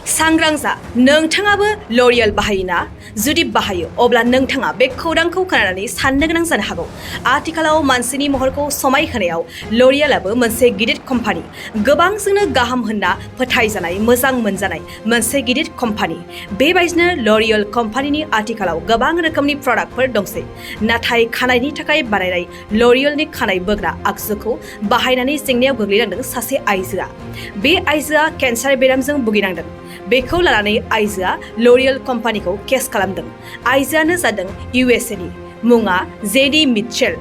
सांग्रां जा नोंथाङाबो ल'रियल बाहायोना जुदि बाहायो अब्ला नोंथाङा बे खौरांखौ खोनानानै साननो गोनां जानो हागौ आथिखालाव मानसिनि महरखौ समायहोनायाव ल'रियलआबो मोनसे गिदिर कम्पानि गोबांजोंनो गाहाम होनना फोथायजानाय मोजां मोनजानाय मोनसे गिदिर कम्पानि बेबायदिनो ल'रियल कम्पानिनि आथिखालाव गोबां रोखोमनि प्रडाक्टफोर दंसै नाथाय खानायनि थाखाय बानायनाय ल'रियलनि खानाय बोग्रा आगजुखौ बाहायनानै जेंनायाव गोग्लैनांदों सासे आइजोआ बे आइजोआ केन्सार बेरामजों भुगिनांदों बेखौ लानानै आइजोआ ल'रियल कम्पानिखौ केस खालामदों आइजोआनो जादों इउएसएनि मुङा जेडी मिटचेल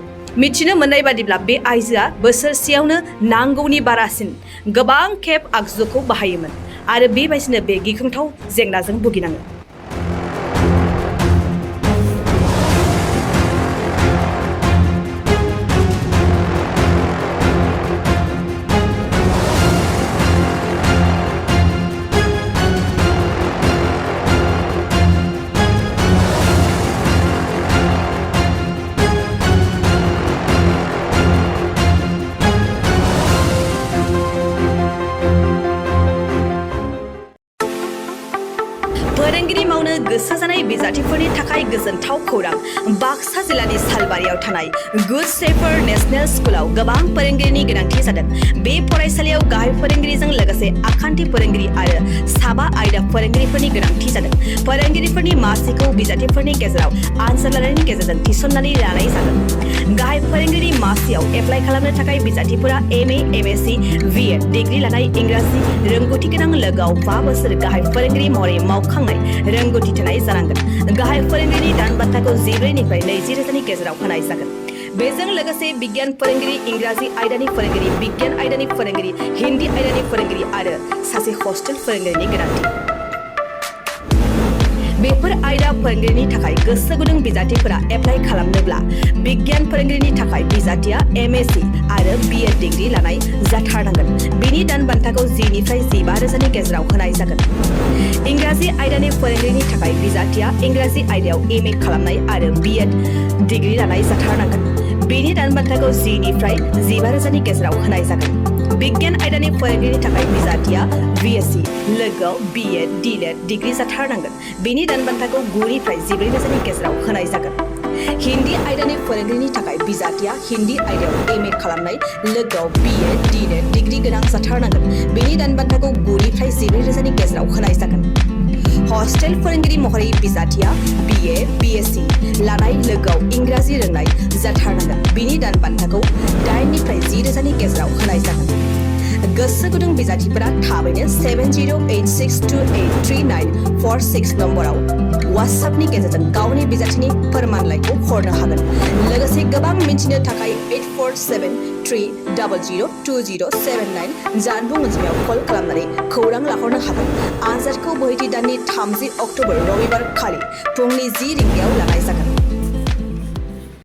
मिथिनो मोननाय बादिब्ला बे आइजोआ बोसोरसेयावनो नांगौनि बारासिन गोबां खेब आगजुखौ बाहायोमोन आरो बेबायदिनो बे गिख्रंथाव जेंनाजों भुगिनाङो फोरोंगिरि मावनो गोसो जानाय बिजाथिफोरनि थाखाय गोजोनथाव खौरां बाक्सा जिल्लानि सालबारियाव थानाय गुड शेफार्ड नेशनेल स्कुलाव गोबां फोरोंगिरिनि गोनांथि जादों बे फरायसालियाव गाहाय फोरोंगिरिजों लोगोसे आखान्थि फोरोंगिरि आरो साबा आयदा फोरोंगिरिफोरनि गोनांथि जादों फोरोंगिरिफोरनि मासिखौ बिजाथिफोरनि गेजेराव आनजाद लानायनि गेजेरजों थिसननानै लानाय जागोन गाहाय फोरोंगिरि मासियाव एप्लाइ खालामनो थाखाय बिजाथिफोरा एमए एमएससी बिएड डिग्री लानाय इंराजि रोंगौथि गोनां लोगोआव 5 बोसोर गाहाय फोरोंगिरि महरै मावखांनाय रोंगौथि थानाय जानांगोन गाहाय फोरोंगिरिनि दान बान्थाखौ 14 निफ्राय 20 रोजानि गेजेराव होनाय जागोन बेजों लोगोसे बिगियान फोरोंगिरि इंराजि आयदानि फोरोंगिरि बिगियान आयदानि फोरोंगिरि हिन्दी आयदानि फोरोंगिरि आरो सासे हस्टेल फोरोंगिरिनि गोनांथि बेफोर आयदा फोरोंगिरिनि थाखाय गोसो गुदुं बिजाथिफोरा एप्लाइ खालामनोब्ला बिगियान फोरोंगिरिनि थाखाय बिजाथिया एमएससी आरो बिएड डिग्री लानाय जाथारनांगोन बेनि दान बान्थाखौ 10 निफ्राय 15 रोजानि गेजेराव होनाय जागोन इंराजि आयदानि फोरोंगिरिनि थाखाय बिजाथिया इंराजि आयदायाव एमए खालामनाय आरो बिएड डिग्री लानाय जाथारनांगोन बेनि दान बान्थाखौ 10 निफ्राय 15 रोजानि गेजेराव होनाय जागोन बिगियान आयदानि फोरोंगिरिनि थाखाय बिजाथिया बिएससी लोगोआव बिएड डीएड डिग्री जाथारनांगोन बेनि दान बान्थाखौ 9 निफ्राय 14 रोजानि गेजेराव होनाय जागोन हिन्दी आयदानि फोरोंगिरिनि थाखाय बिजाथिया हिन्दी आयदायाव एमए खालामनाय लोगोआव बिएड डीएड डिग्री गोनां जाथारनांगोन बेनि दान बान्थाखौ 9 निफ्राय 14 रोजानि गेजेराव होनाय जागोन हस्टेल फोरोंगिरि महरै बिजाथिया बिए बिएससी लानाय लोगोआव इंराजि रोंनाय जाथारनांगोन बेनि दान बान्थाखौ 8 निफ्राय 10 रोजानि गेजेराव होनाय जागोन गोसो गुदुं बिजाथिफोरा थाबैनो 7086283946 नम्बराव WhatsAppनि गेजेरजों गावनि बिजाथिनि फोरमानलाइखौ हरनो हागोन लोगोसे गोबां मिन्थिनो थाखाय 8473002079 जानबुं अनजिमायाव कल खालामनानै खौरां लाहरनो हागोन आनजादखौ बोहैथि दाननि 30 अक्ट'बर रबिबार खालि फुंनि 10 रिंगायाव लानाय जागोन